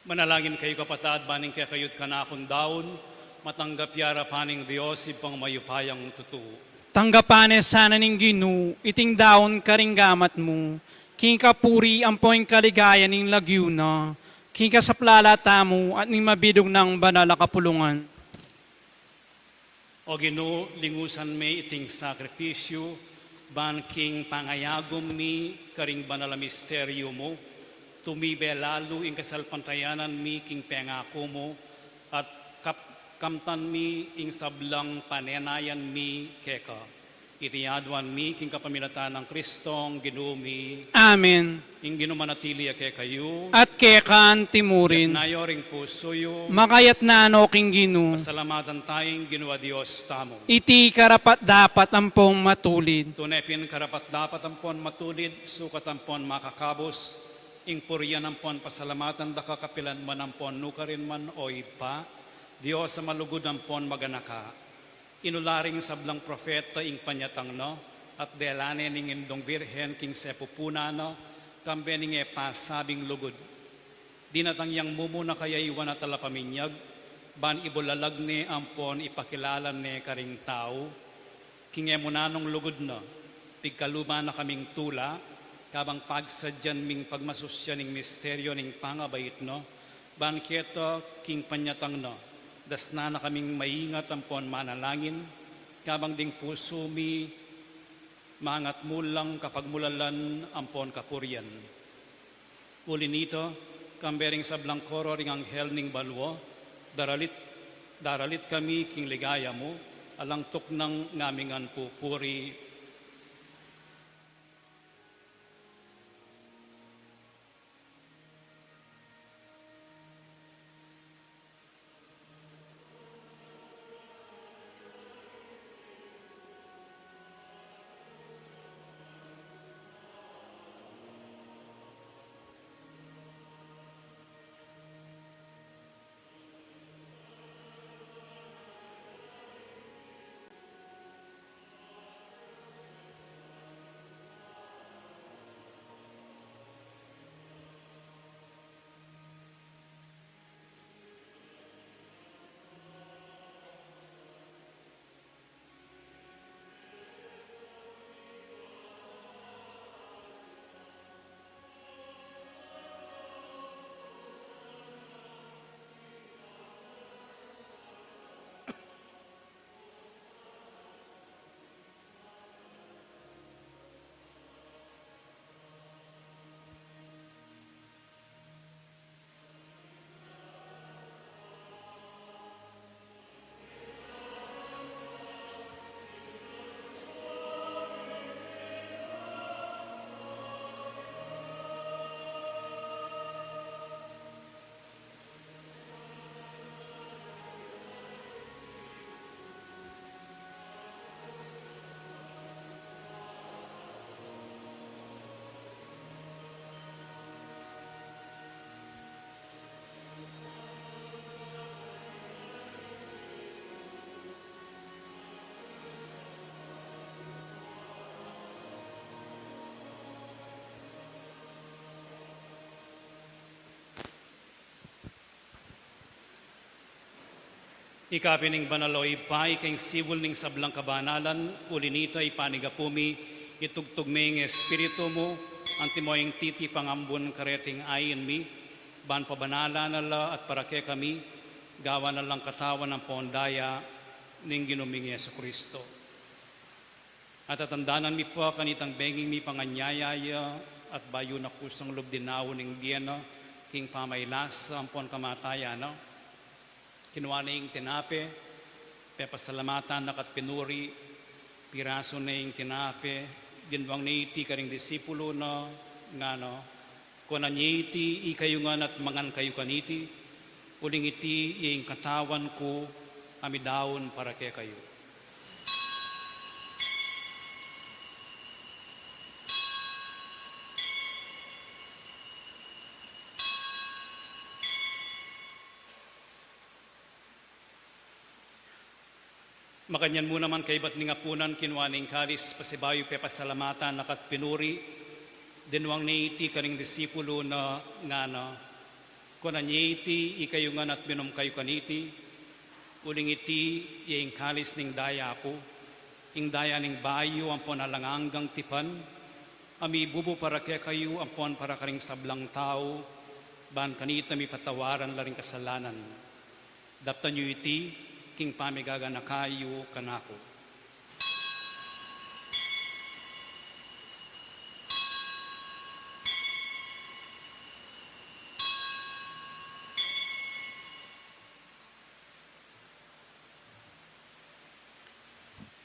Manalangin kayu, kapatad, ban ing kekayu't kanakung daun, matanggap ya arapan ning Dios, Ibpang mayupayang tutu. Tanggapan ne sana ning Ginu iting daun karing gamat mu, king kapurian ampong kaligayan ning lagyu na, king kasaplalan tamu at ning mabilug nang banal a kapulungan. O Ginu, lingusan me iting sakripisyu, ban king pangayagum mi karing banal a misteryu mu, Tumibe lalu ing kasalpantayanan mi king pengaku mu, at kap-, kamtan mi ing sablang panenayan mi keka. Iti aduan mi king kapamilatan nang Kristong Ginu mi. Amen. Ing Ginu manatili ya kekayu. At keka antimurin. Itas yu ring pusu yu. Makaitas no king Ginu. Pasalamatan taya ing Ginu a Dios tamu. Iti karapat-dapat ampong matulid. Tune pin karapat-dapat ampon matulid, sukat ampon makakabus, ing purian ampon pasalamatan da ka kapilan man ampon nukarin man, o Ibpa, Dios a malugud ampon maganaka. Inula ring sablang propeta ing panyatang na, at dela ne ning Indung Virgen king sepupunan na, kambe ning e pasabing lugud. Dinatang yang mumuna kayayuan a talapaminyag, ban ibulalag ne ampon ipakilala ne karing tau, king e munanung lugud na, pigkaluban na kaming tula, kabang pagsadyan ming pagmasusyan ing misteryo ning pangabait na, ban keta king panyatang na, dasnan na kaming maingat ampon manalangin, kabang ding pusu mi mangatmu lang kapagmulalan ampon kapurian. Uli nita, kambe ring sablang koro ring anghel ning banua, daralit, daralit kami king ligaya mu, alang tuknang ngamingan pupuri. Ika pin ing banal, o Ibpa, ika ing sibul ning sablang kabanalan, uli nita ipanigapu mi, itugtug me ing Espiritu mu, antimo ing titipang ambun kareting ain mi, ban pabanalan na la at para kekami, gawan na lang katawan ampon daya ning Ginu ming Jesucristo. Atatandanan mi pu kanitang benging mipanganyaya ya, at bayu na kusang lub dinaun ing bie na, king pamailasa ampon kamatayan na, kinua ne ing tinape, pepasalamatan na ka't pinuri, pirasu ne ing tinape, dinwang ne iti karing disipulu na, ngana, kuanan ye iti ikayu ngan at mangan kayu kaniti, uling iti ya ing katawan ku a midaun para kekayu. Makanyan mu naman kaybat ning apunan, kinua ne ing kalis, pasibayu pepasalamatan na ka't pinuri, dinwang ne iti karing disipulu na, ngana, kuanan ye iti ikayu ngan at minum kayu kaniti, uling iti ya ing kalis ning daya ku, ing daya ning bayu ampon alang anggang tipan, a mibubu para kekayu ampon para karing sablang tau, ban kanita mipatawaran la ring kasalanan. Daptan yu iti king pamigaganaka yu kanaku.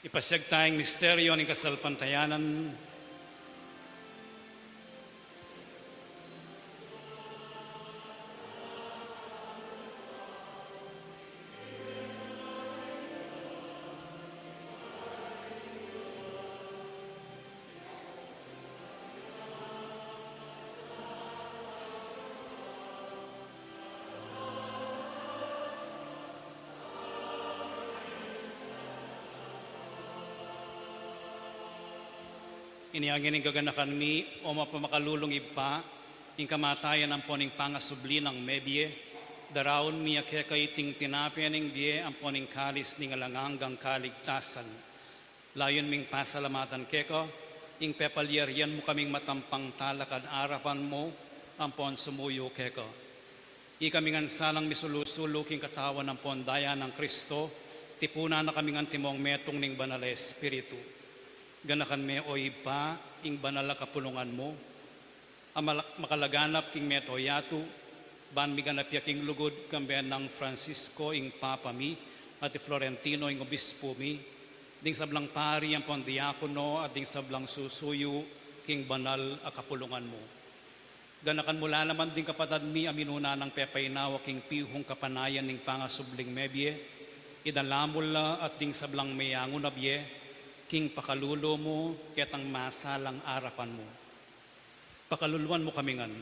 Ipasiag taya ing misteryo ning kasalpantayanan. Inya ngeni, gaganakan mi, o mapamakalulung Ibpa, ing kamatayan ampon ing pangasubli nang mebie, daraun mi ya keka iting tinape ning bie ampon ing kalis ning alang anggang kaligtasan. Layun ming pasalamatan keka ing pepalyarian mu kaming matampang talakad arapan mu ampon sumuyu keka. Ikami ngan sanang misulu-sulu king katawan ampon daya nang Kristo, tipunan na kaming antimong metung ning Banal a Espiritu. Ganakan me, o Ibpa, ing banal a kapulungan mu, a mala-, makalaganap king mabilug a yatu, ban miganap ya king lugud kambe nang Francisco ing Papa mi, at i Florentino ing Obispo mi, ding sablang pari ampon diakono, at ding sablang susuyu king banal a kapulungan mu. Ganakan mu la naman ding kapatad mi a minuna nang pepainawa king pihung kapanayan ning pangasubling mebie, ida la mu la at ding sablang meyangu na bie, king pakalulu mu, ketang masalang arapan mu. Pakaluluan mu kami ngan,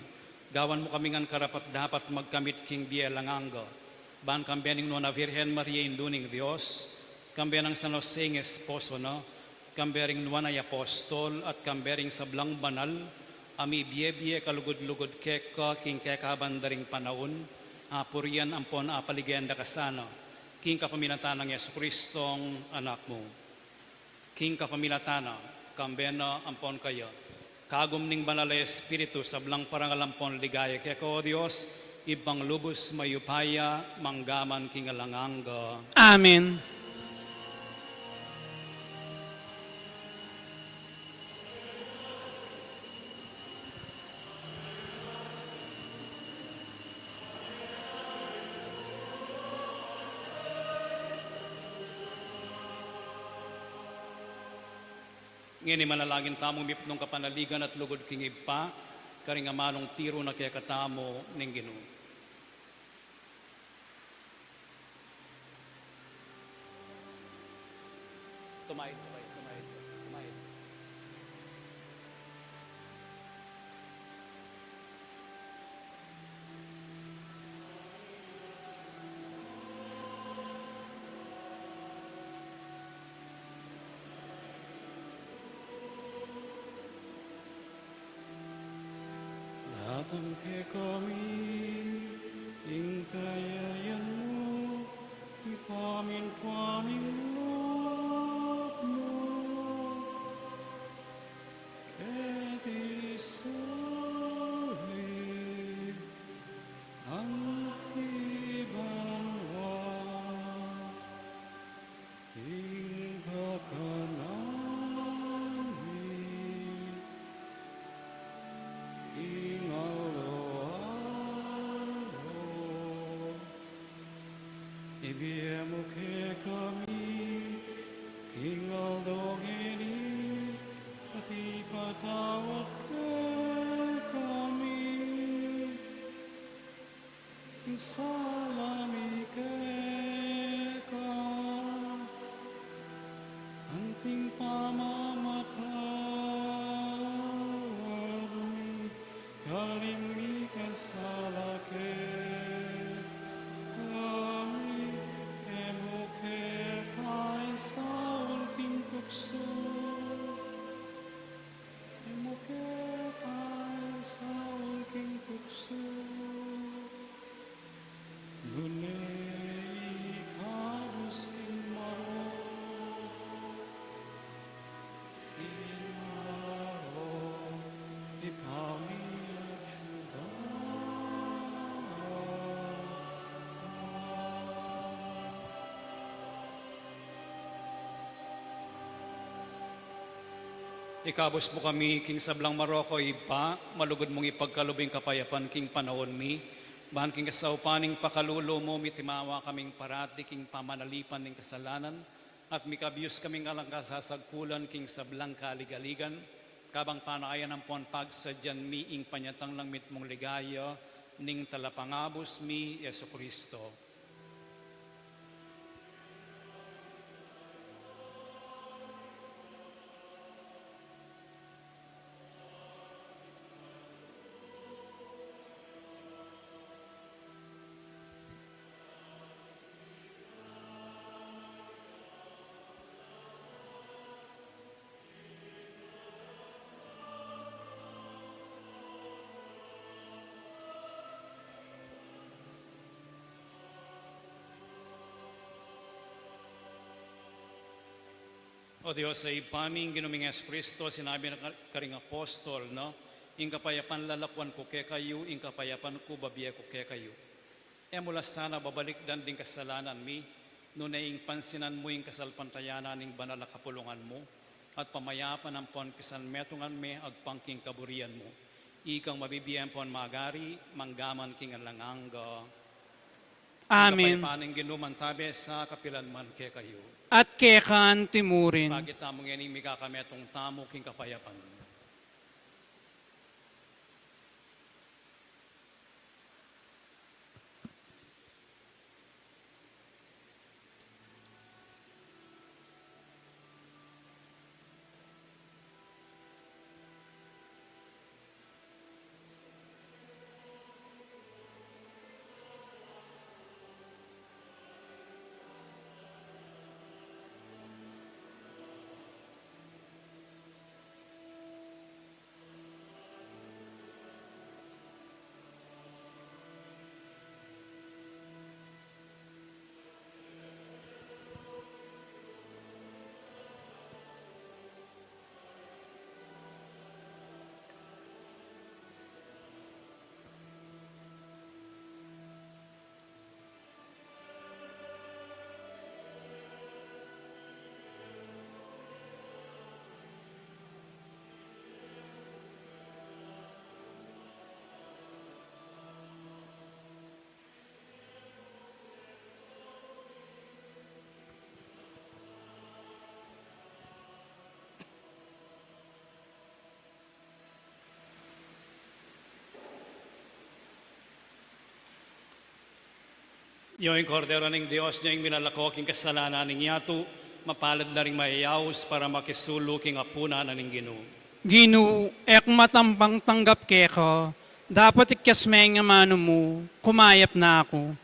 gawan mu kami ngan karapat-dapat magkamit king bie alang angga, ban kambe ning Nuan a Virgen Maria, Indu ning Dios, kambe nang San Jose ing esposo na, kambe ring nuan a apostol, at kambe ring sablang banal, a mibie-bie kalugud-lugud keka king kekaban da ring panaun, apurian ampon apaligaya da ka sana, king kapamilatan nang Jesucristong Anak mu. King kapamilatan na, kambe na ampon kaya, kagum ning Banal a Espiritu, sablang parangal ampon ligaya keka, o Dios, Ibpang lubus mayupaya, mangga man king alang angga. Amen. Ngeni manalangin tamu mipnung kapanaligan at lugud king Ibpa, karing amanung tiru na kekatamu ning Ginu. Tumaid, tumaid, tumaid, tumaid. Datang kekami ing kayarian mu, mipamintuan ing lub mu, keti sulip anti banua. Ing kakanan mi king aldo-aldo, ibie mu kekami king aldo ngeni, at ipatawad kekami ing sala mi keka, anting pamamatawad mi karing mikasala kekami, e mu ke paisaul king tuksu, e mu ke paisaul king tuksu, nune ikabus king marok. King marok ipamiakyat. Ikabus mu kami king sablang marok, o Ibpa, malugud mung ipagkalub ing kapayapan king panaun mi, ban king kasaupan ning pakalulu mu, mitimawa kaming parati king pamanalipan ning kasalanan, At mikabus kaming alang kasasagkulan king sablang kaligaligan, kabang panayan ampon pagsadyan mi ing panyatang nang mitmung ligaya ning Talapangabus mi, Jesucristo. O Dios a Ibpa mi, ing Ginu ming Jesucristo, sinabi na ka-, karing apostol, no? Ing kapayapan lalakwan ku kekayu, ing kapayapan ku babie ku kekayu. E mu la sana babalikdan ding kasalanan mi, nune ing pansinan mu ing kasalpantayanan ning banal a kapulungan mu, at pamayapan ampon pisanmetungan me agpang king kaburian mu. Ikang mabibie ampon magari, mangga man king alang angga. Amen. Ing kapayapan ning Ginu mantabe sa kapilan man kekayu. At keka anti mu rin. Ipakit tamu ngeni ing mikakametung tamu king kapayapan. Io ing Kordero ning Dios, io ing milalako king kasalanan ning yatu, mapalad la ring mayayaus para makisulu king apunan na ning Ginu. Ginu, e ku matampang tanggap keka, dapot ikyas me ing amanu mu, kumayap na ku.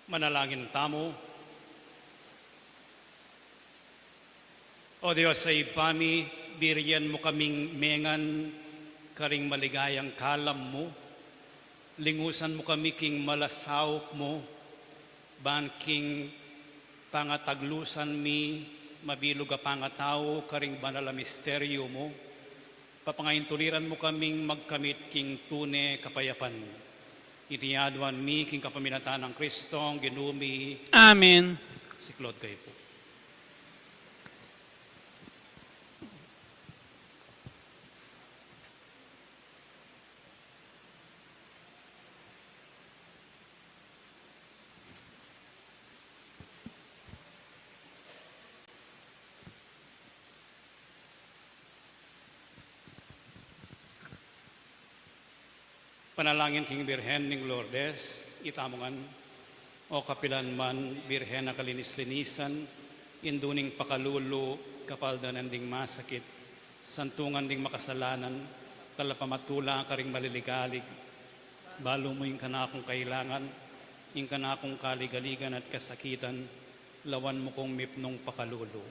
Manalangin tamu. O Dios a Ibpa mi, birian mu kaming mengan karing maligayang kalam mu. Lingusan mu kami king malasaup mu, ban king pangataglusan mi mabilug a pangatau karing banal a misteryu mu. Papangaintuliran mu kaming magkamit king tune kapayapan. Iti aduan mi king kapamilatan nang Kristong Ginu mi. Amen. Siklaud kayu pu. Panalangin king Birhen ning Lourdes. Itamu ngan. O kapilan man Birhen a kalinis-linisan, indu ning pakalulu, kapaldanan ding masakit, santungan ding makasalanan, talapamatula karing maliligalig, balu mu ing kanakung kailangan, ing kanakung kaligaligan at kasakitan, lawan mu kung mipnung pakalulu.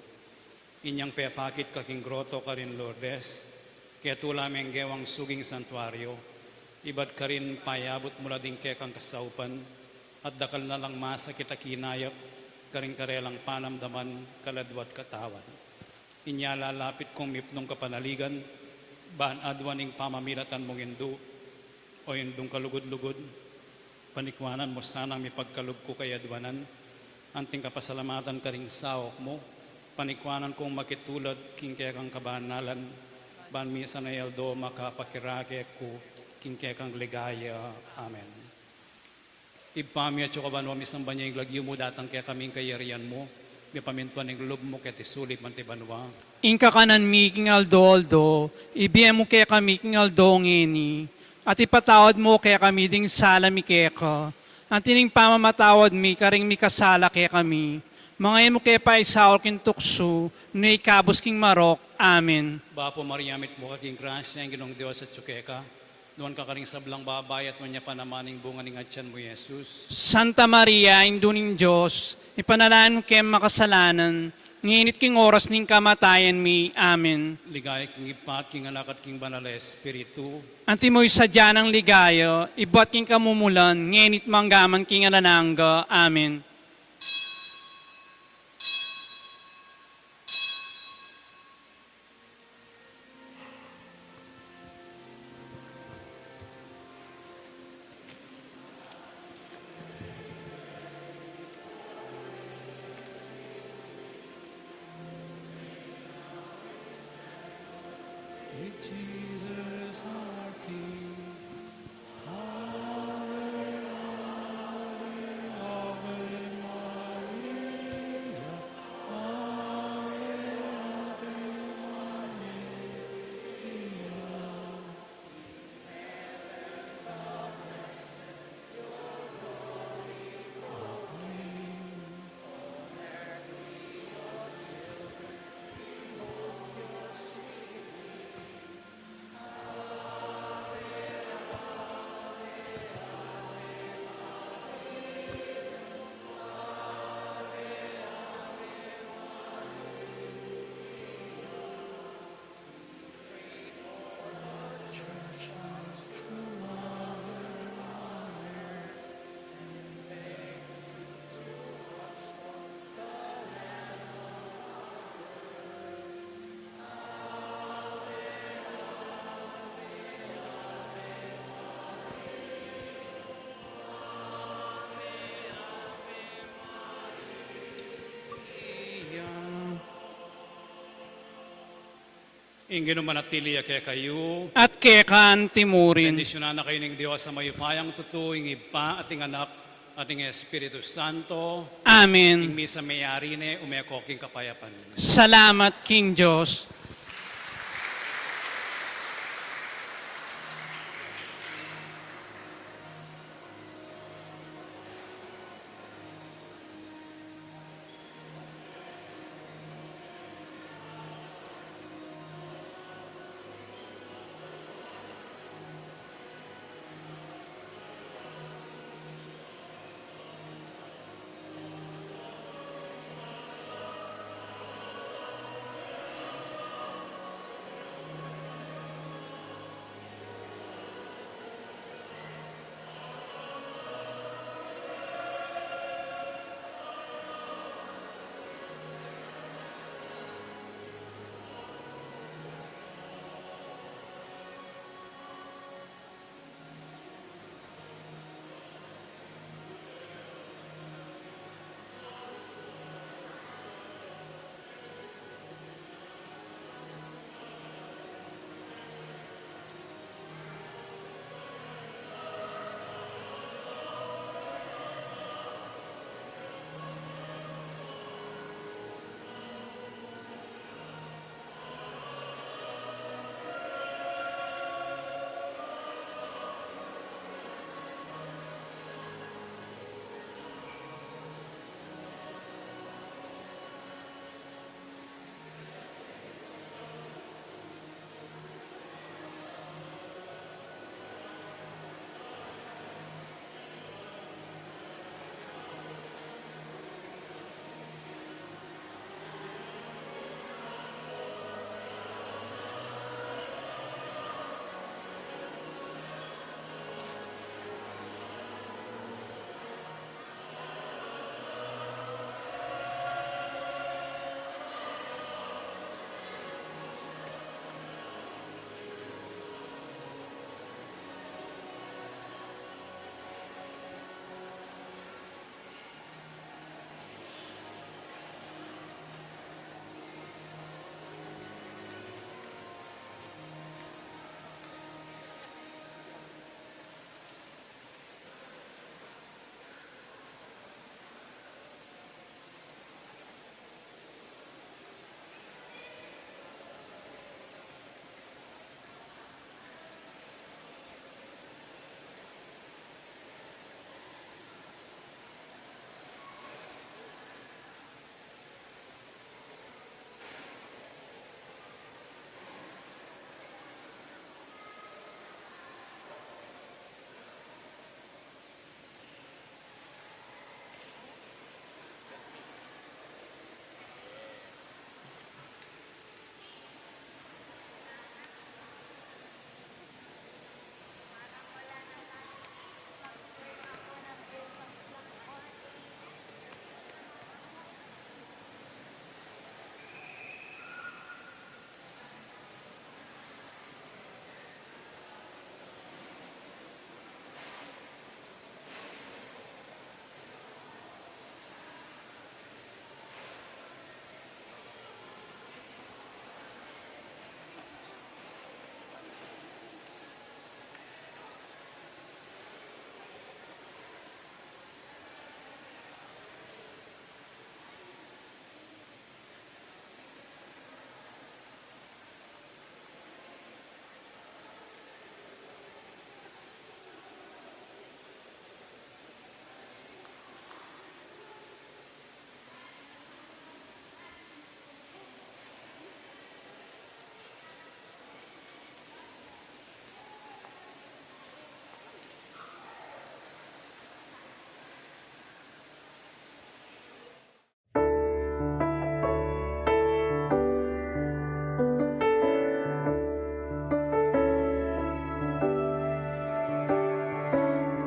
Inyang pepakit ka king groto karin Lourdes, ketula meng gewang suging santuario, ibat karin payabut mu la ding kekang kasaupan, at dakal na lang masakit a kinayap karing karelang panamdaman, kaladwa at katawan. Inya lalapit kung mipnung kapanaligan, ban aduan ing pamamilatan mung indu, o indung kalugud-lugud, panikwanan mu sanang mipagkalub ku kay aduanan, anting kapasalamatan karing saup mu, panikwanan kung makitulad king kekang kabanalan, ban misan a aldo makapakirake ku king kekang ligaya. Amen. Ibpa mi, atsu ka banua, misamban ya ing lagyu mu, datang kekami ing kayarian mu, mipamintuan ing lub mu keti sulip anti banua. Ing kakanan mi king aldo-aldo, ibie mu kekami king aldo ngeni, at ipatawad mu kekami ding sala mi keka, anti ning pamamatawad mi karing mikasala kekami. Manga e mu ke paisaul king tuksu, nune ikabus king marok. Amen. Bapu Maria, mitmu ka king grasya, ing Ginung Dios atsu keka. Nuan ka karing sablang babai, at nuan ya pa naman ing bunga ning atian mu, Jesus. Santa Maria, Indu ning Dios, ipanalangin mu keng makasalanan, ngeni at king oras ning kamatayan mi. Amen. Ligaya king Ibpa, at king Anak, at king Banal a Espiritu. Antimo ing sadya nang ligaya, ibat king kamumulan, ngeni at mangga man king alang angga. Amen. Jesus our King. Ing Ginu manatili ya kekayu. At keka antimurin. Bendisyunan na kayu ning Dios a mayupayang tutu, ing Ibpa, at ing Anak, at ing Espiritu Santo. Amen. Ing misa meyari ne, ume ko king kapayapan. Salamat king Dios.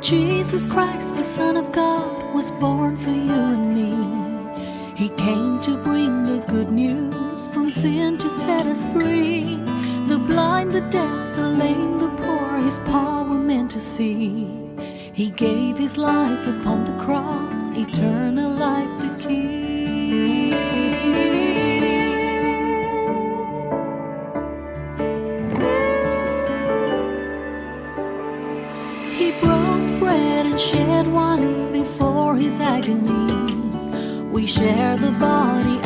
Jesus Christ, the Son of God, was born for you and me. He came to bring the good news, from sin to set us free. The blind, the deaf, the lame, the poor, his power meant to see. He gave his life upon the cross, eternal life to keep. He broke bread and shed wine before his agony. We share the body